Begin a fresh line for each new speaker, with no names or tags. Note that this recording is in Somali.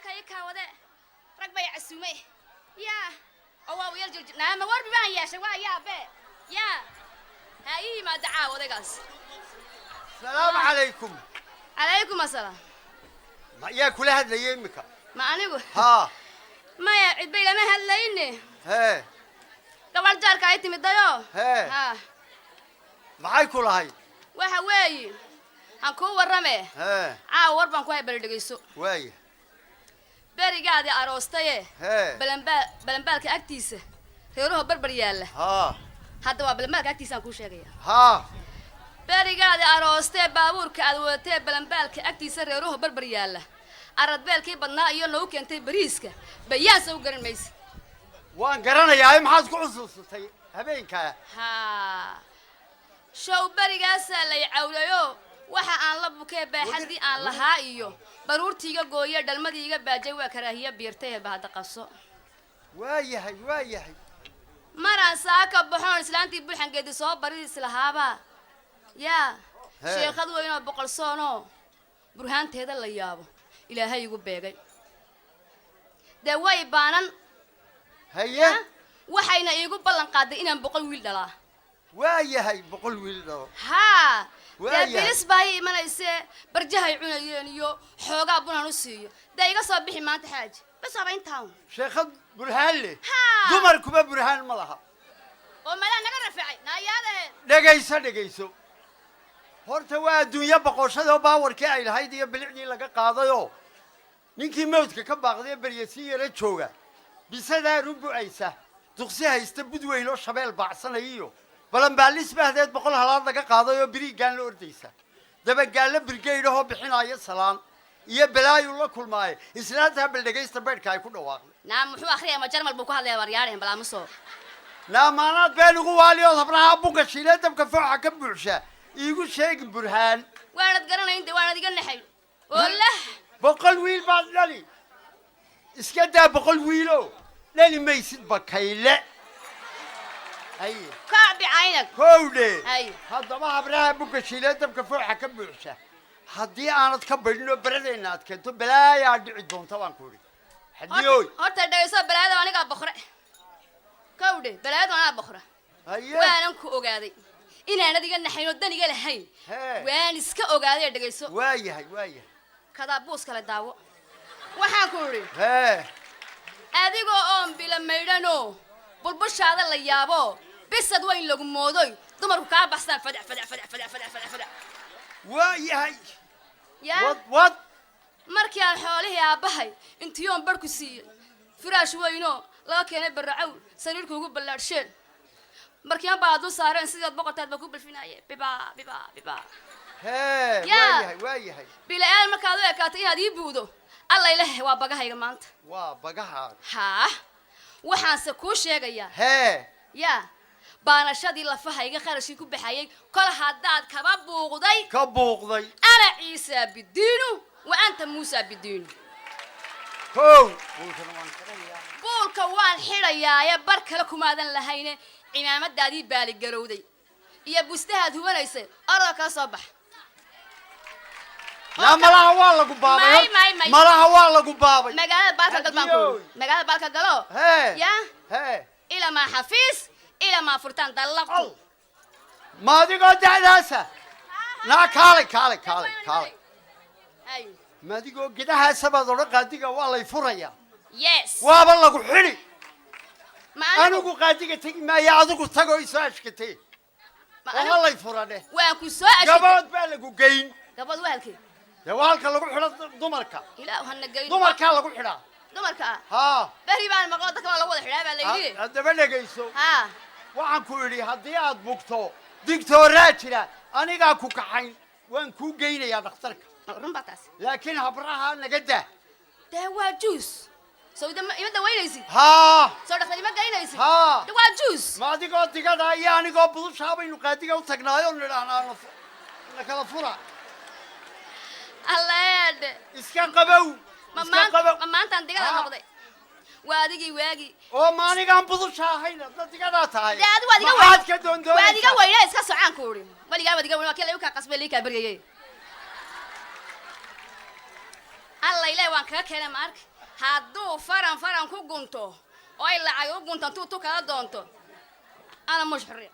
Saaka ii kaawade rag bay casuumay yaa oo waa yar jirjir naama warbi baan yeeshay, waa yaabe yaa ha ii yimaado caawa odaygaas.
Salaamu calaykum.
Calaykum asalaam.
Ma yaa kula hadlayay iminka?
Ma anigu?
Haa.
Maya, cidbay lama hadlayne.
Hee.
Gabadh jaarka ay timidayo.
Hee.
Ha.
Maxay ku lahayd?
Waxa weeyi, han kuu warrame.
Hee.
Caawa war baan ku hay, bal dhegayso.
Waaya.
Berigaadii aroostaye
Hee.
Balambaal, balambaalka agtiisa reeruhu barbar yaalla.
Haa.
Hadda waa balambaalka agtiisaan kuu sheegaya.
Haa.
Berigaadii aroostee baabuurka aad wadatee balambaalka agtiisa reeruhu barbar yaalla, aradbeelkii badnaa iyo noogu keentay bariiska, bayaansa u garan maysa?
Waan garanayaa, maxaad ku xusuusatay habeenkaa?
Haa, show berigaasaa lay cawlayo, waxa aan la bukee baaxadii aan lahaa iyo baruurtiiga gooye, dhalmadiiga baajay, waa karaahiye biirtay ee bahada qabso.
Waa yahay, waa yahay.
Maraan saaka baxoon islaantii bulxangeedi soo baridiis lahaabaa yaa
Hee.
sheekhad weynoo boqol soonoo burhaanteeda la yaabo Ilaahay igu beegay, dee way baanan.
Haye.
Waxayna iigu ballan qaaday inaan 100 wiil dhalaa.
Waa yahay, 100 wiil dhalo.
Haa. Dee
Waayahay.
Bilis baa ii imanaysee, barjahay cunayeen iyo xoogaa bunan u siiyo, dee iga soo bixi maanta xaaji, bas waaba intaan.
Sheekhad burhaan leh?
Haa.
Dumarkuba burhaan ma laha.
Oo malaa naga rafacay naayaadahe.
Dhegayso, dhegayso horta, waa adduunyo boqoshadoo baawarkii ay lahayd iyo bilicdii laga qaadayoo ninkii mawdka ka baaqday ee berya si yara jooga, bisadaa rubu'aysa, duqsi haysta, bud weyn oo shabeel baacsanaya iyo balanbaalis bahdeed 100 halaad laga qaaday oo biriiggaan la ordaysa, dabagaallo birgeydhahoo bixinaya salaan iyo balaayuu la kulmaaye. Islaantaa bal dhegaysta beydhka ay ku dhawaaqday.
Naa, muxuu akhriyaya? Ma Jarmal buu ku hadlaya? Waryaadheen balaamuso.
Naamaanaad been ugu waaliyood habraha bunka shiilee dabka fooxa ka buuxsha iigu sheegin burhaan.
Waanad garanayn de, waanad iga naxay oo lah.
100 wiil baad dhali, iska daa 100 wiilo, dhali maysid bakayle. Haye.
Kacbi caynag.
Kowdhe.
Haye.
Haddaba habraha bunka shiilee dabka fooxa ka buuxsha haddii aanad ka badhin oo beradeenna aad keento, balaayaa dhici doonta baan ku idhi, xadiyooy.
Horta dhegayso, balaayada anigaa boqre, kowdhe, balaayadu anaa boqra.
Haye.
Waanan ku ogaaday inaanad iga naxayn oo dan iga lahayn.
Hee.
Waan iska ogaaday, dhegayso.
Waa yahay, waa yahay.
Kadaa buus kale daawo, waxaan ku idhi
Hee.
adigoo oon bila maydhanoo bulbushaada la yaabo, bisad weyn lagu moodoy, dumarku kaa baxsaan, fadac fadac fadac fadac fadac fadac fadac.
Waa yahay.
Yaa.
Wad wad.
Markii aan xoolihii aabbahay intiyoon barhku siiyey, firaash weynoo laga keenay barracow, sariirku ugu ballaadhsheen, markiian baa dul saareen, sidaad boqortaad baa ku balfinaaye, bibaa bibaa bibaa.
Hee.
Yaa.
Waa yahay, waa yahay.
Bila-aan markaad u ekaatay inaad ii buudo, Alla ilaah, waa bagahayga maanta.
Waa bagahaaga.
Haa, waxaanse kuu sheegayaa.
Hee.
Yaa, baanashadii lafahayga qarashkii ku baxayay kol haddaad kaba buuqday,
Ka buuqday.
ana Ciisa bidiinu wa anta Muusa bidiinu.
Kow, buulkana waan xidhayaa.
Buulka waan xidhayaaye, bar kale kumaadan lahayne, cimaamadaadii baaligarowday iyo bustahaad hubanaysay, orodoo kala soo bax.
Naa, malaha waa lagu baabay.
May, may, may.
Malaha waa lagu baabay.
Magaalada baalka gal baan ku
Hadiyooy.
Magaalada baalka galo.
Hee.
Ya.
Hee.
Ilamaa xafiis ilamaa furtaan dallaqtu.
Ma adigoo da'daasa? Naa, kaalay, kaalay, kaalay, kaalay.
Ay.
Ma adigoo gedahaasa baad odhan qaadiga waa lay furayaa?
Yes.
Waaba lagu xidhi.
Ma anigu?
Anigu qaadiga tegi maayo, adigu tagoo isoo ashkatee.
Ma
Oo
anigu?
Lay fura dheh.
Waan ku soo ashkatay.
Gabood baa lagu geyn.
Gabood waa halkee?
Dee waa halka lagu xidho dumarka.
Ilaah hana geyn.
Dumarkaa lagu xidhaa.
Dumarka ah?
Haa.
Beri baan maqlo, dadka waa lagu wada xidhaa baa la yidhi.
Haddaba dhegayso.
Haa.
Waxaan ku idhi, haddii aad bugto digtooraa jira, anigaa ku kaxayn, waan kuu geynayaa dhakhtarka.
Run baa taas.
Laakiin habraha naga daa.
Dee waa juus, soo ima dawaynaysid?
Haa.
Soo dhakhtar ima geynaysid?
Haa.
Dee waa juus.
Ma adigoo digada iyo anigoo budushaa baynu qaadiga u tagnaayo nidhaahnaa na kala fura?
Alleedhe.
Iska qabow.
Ma
Iska
maan
qabow.
Ma maantaan digada
Haa.
noqday? Waa adigii waagii.
Oo ma anigaan budusha ahayn, adna digadaa tahay?
Dee adigu waad iga
Maxaad ka
waad iga
doondoonaysaa?
weynaa, iska socaan ku uri, weligaa waad iga weyn, waa kii lagu kaa qasbay, lii kaa baryayay. Alla ilaah, waan kaga keenay, ma ark Hadduu faran faran ku gunto oo ay lacag u guntantuu tu kala doonto, ana mush xorriya.